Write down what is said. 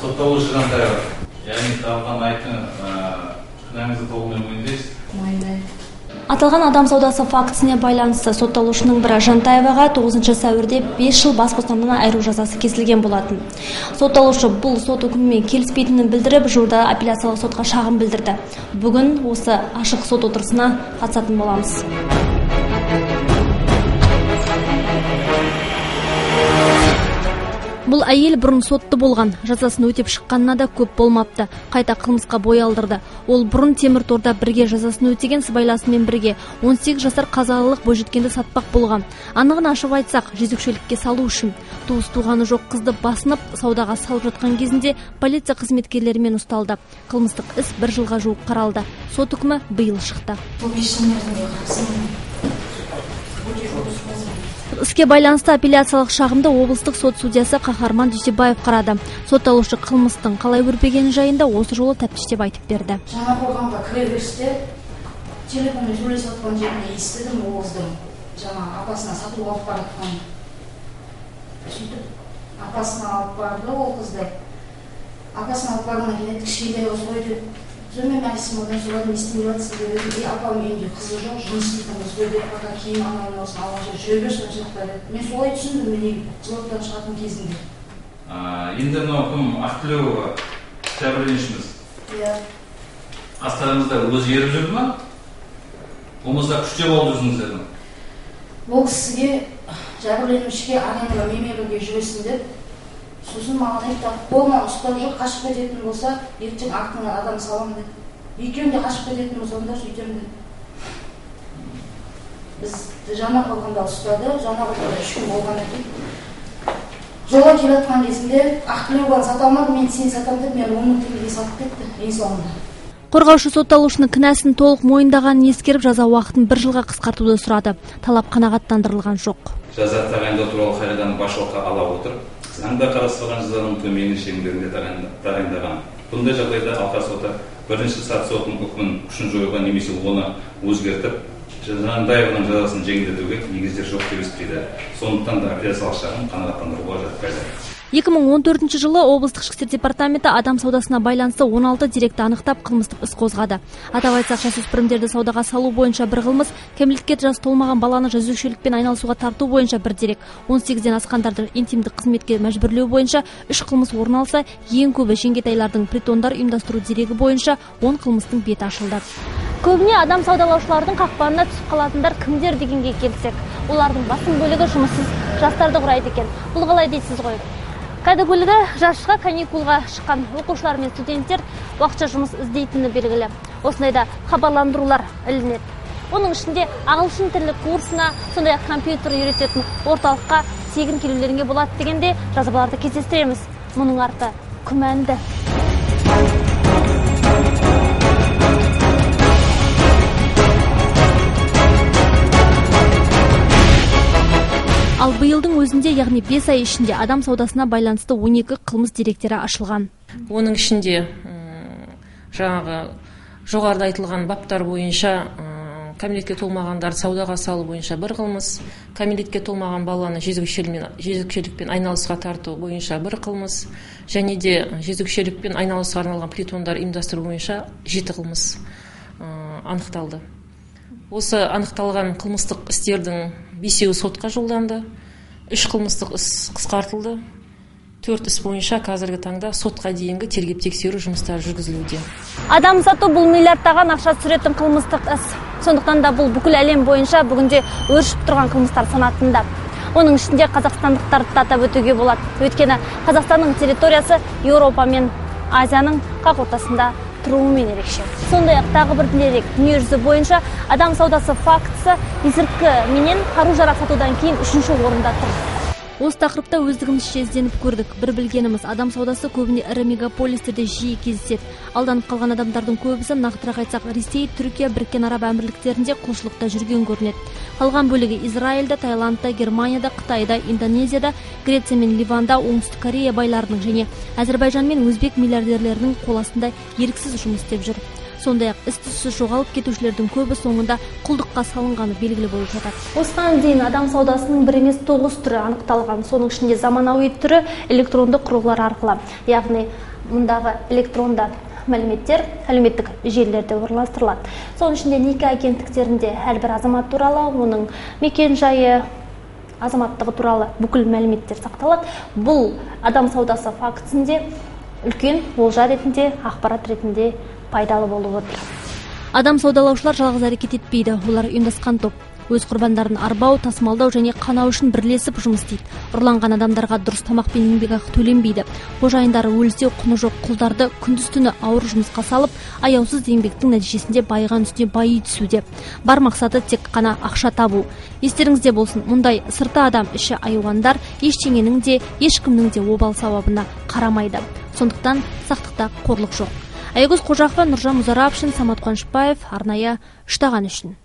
Сотталушы Жантаева, яғни тағылған айыптың кінәңізді толығымен мойындайсыз? Мойындаймын. Аталған адам саудасы фактісіне байланысты сотталушының бірі Жантаеваға 9 сәуірде 5 жыл бас бостандығынан айыру жазасы кесілген болатын. Сотталушы бұл сот үкімімен келіспейтінін білдіріп, жуырда апелляциялық сотқа шағым білдірді. Бүгін осы ашық сот отырысына қатысатын боламыз. Бұл әйел бұрын сотты болған, жазасын өтеп шыққанына да көп болмапты. Қайта қылмысқа бой алдырды. Ол бұрын темір торда бірге жазасын өтеген сыбайласымен бірге 18 жасар қазалылық бойжеткенді сатпақ болған. Анығын ашып айтсақ, жезөкшелікке салу үшін. Туыс туғаны жоқ қызды басынып, саудаға салып жатқан кезінде полиция қызметкерлерімен ұсталды. Қылмыстық іс бір жылға жуық қаралды. Сот үкімі биыл шықты. Бұл 5 жыл мерзімге қатысым. Іске байланысты апелляциялық шағымды облыстық сот судьясы Қаһарман Дүйсебаев қарады. Сотталушы қылмыстың қалай өрбігені жайында осы жолы тәптіштеп айтып берді. Жаңақорғанға кіре берісте телефонмен сөйлесіп жатқан жерінде естідім ол қыздың жаңа апасына сатуға алып бара жатқанын. Сөйтіп апасына алып барды ол қызды. Апасына алып барғаннан кейін кішкентай қыз ғой деп. Сонымен мәлісім одан сұрадым, не істеп жатсың деп едім. Апам үйінде қызы жоқ, жұмыс істейтін қыз ғой деп, пока киім анау мынаусын алғанша жүре берші мына жақта деді. Мен солай түсіндім, мен жылаптан шығатын кезінде. Енді мынау кім, Ақтілеуова жәбірленушіміз? Иә. Қастарыңызда өзі еріп жүрді ма? Болмаса күштеп алып жүрсіңіздер ме? Ол кісіге, жәбірленушіге арендаға менімен бірге жүресің деп. Сосын маған айтты, қолынан ұстап жүр, қашып кететін болса, ертең артыңнан адам саламын деді. Екеуін де қашып кететін болса, онда сөйтемін деді. Бізді Жаңақорғанда ұстады, Жаңақорғанда 3 күн болғаннан кейін жолға келе жатқан кезінде Ақтілеуованы сата алмадым, мен сені сатамын деп, мені 10 мың теңгеге сатып кетті ең соңында. Қорғаушы сотталушының кінәсін толық мойындағанын ескеріп, жаза уақытын бір жылға қысқартуды сұрады. Талап қанағаттандырылған жоқ. Жаза тағайындау туралы қағиданы басшылыққа ала отырып, заңда қарастырылған жазаның төменгі шеңберінде тағайындаған. Бұндай жағдайда алқа соты бірінші саты сотының үкімін күшін жоюға немесе оны өзгертіп, Жантаеваның жазасын жеңілдетуге негіздер жоқ деп есептейді. Сондықтан да апелляциялық шағым қанағаттандыруға жатпайды. 2014 жылы облыстық ішкі істер департаменті адам саудасына байланысты 16 деректі анықтап қылмыстық іс қозғады. Атап айтсақ, жасөспірімдерді саудаға салу бойынша бір қылмыс, кәмелетке жасы толмаған баланы жезөкшелікпен айналысуға тарту бойынша бір дерек, 18-ден асқандарды интимдік қызметке мәжбүрлеу бойынша 3 қылмыс орын алса, ең көбі жеңгетайлардың притондар ұйымдастыру дерегі бойынша 10 қылмыстың беті ашылды. Көбіне адам саудалаушылардың қақпанына түсіп қалатындар кімдер дегенге келсек, олардың басым бөлігі жұмыссыз жастарды құрайды екен. Бұл қалай дейсіз ғой? Кәдугүлгі жазға каникулға шыққан оқушылар мен студенттер уақытша жұмыс іздейтіні белгілі. Осындайда хабарландырулар ілінеді. Оның ішінде ағылшын тілі курсына, сондай-ақ компьютер үйрететін орталыққа тегін келулеріңе болады дегенде жазбаларды кездестіреміз. Мұның арты күмәнді. Ал биылдың өзінде, яғни 5 ай ішінде адам саудасына байланысты 12 қылмыс деректері ашылған. Оның ішінде жаңағы жоғарыда айтылған баптар бойынша кәмелетке толмағандарды саудаға салу бойынша бір қылмыс, кәмелетке толмаған баланы жезөкшелікпен айналысуға тарту бойынша бір қылмыс, және де жезөкшелікпен айналысуға арналған притондар ұйымдастыру бойынша 7 қылмыс анықталды. Осы анықталған қылмыстық істердің 5-еуі сотқа жолданды, 3 қылмыстық іс қысқартылды, 4 іс бойынша қазіргі таңда сотқа дейінгі тергеп тексеру жұмыстары жүргізілуде. Адам сату бұл миллиардтаған ақша түсіретін қылмыстық іс. Сондықтан да бұл бүкіл әлем бойынша бүгінде өршіп тұрған қылмыстар санатында. Оның ішінде қазақстандықтарды да атап өтуге болады. Өйткені Қазақстанның территориясы Еуропа мен Азияның қақ ортасында тұруымен ерекше. Сондай-ақ тағы бір дерек, дүниежүзі бойынша адам саудасы фактісі есірткі менен қару-жарақ сатудан кейін 3-ші орында тұр. Осы тақырыпта өздігімізше ізденіп көрдік. Бір білгеніміз, адам саудасы көбіне ірі мегаполистерде жиі кездеседі. Алданып қалған адамдардың көбісі, нақтырақ айтсақ, Ресей, Түркия, Біріккен Араб Әмірліктерінде құлшылықта жүрген көрінеді. Қалған бөлігі Израильда, Таиландта, Германияда, Қытайда, Индонезияда, Греция мен Ливанда, Оңтүстік Корея байларының және Әзірбайжан мен өзбек миллиардерлерінің қол астында еріксіз жұмыс істеп жүр. Сондай-ақ із-түзсіз жоғалып кетушілердің көбі соңында құлдыққа салынғаны белгілі болып жатады. Осыған дейін адам саудасының бір емес 9 түрі анықталған. Соның ішінде заманауи түрі электронды құрылғылар арқылы, яғни Мұндағы электронды мәліметтер әлеуметтік желілерде орналастырылады. Соның ішінде неке агенттіктерінде әрбір азамат туралы, оның мекен жайы, азаматтығы туралы бүкіл мәліметтер сақталады. Бұл адам саудасы фактісінде үлкен олжа ретінде, ақпарат ретінде пайдалы болып отыр. Адам саудалаушылар жалғыз әрекет етпейді, олар ұйымдасқан топ. Өз құрбандарын арбау, тасымалдау және қанау үшін бірлесіп жұмыс істейді. Ұрланған адамдарға дұрыс тамақ пен еңбекақы төленбейді. Қожайындары өлсе құны жоқ құлдарды күндіз-түні ауыр жұмысқа салып, аяусыз еңбектің нәтижесінде байыған үстіне байи түсуде. Бар мақсаты тек қана ақша табу. Естеріңізде болсын, мұндай сырты адам, іші айуандар ештеңенің де, ешкімнің де обал сауабына қарамайды. Сондықтан сақтықта қорлық жоқ. Аягөз Қожақова, Нұржан Мұзарапшин, Самат Қуанышбаев, арнайы Үштаған үшін.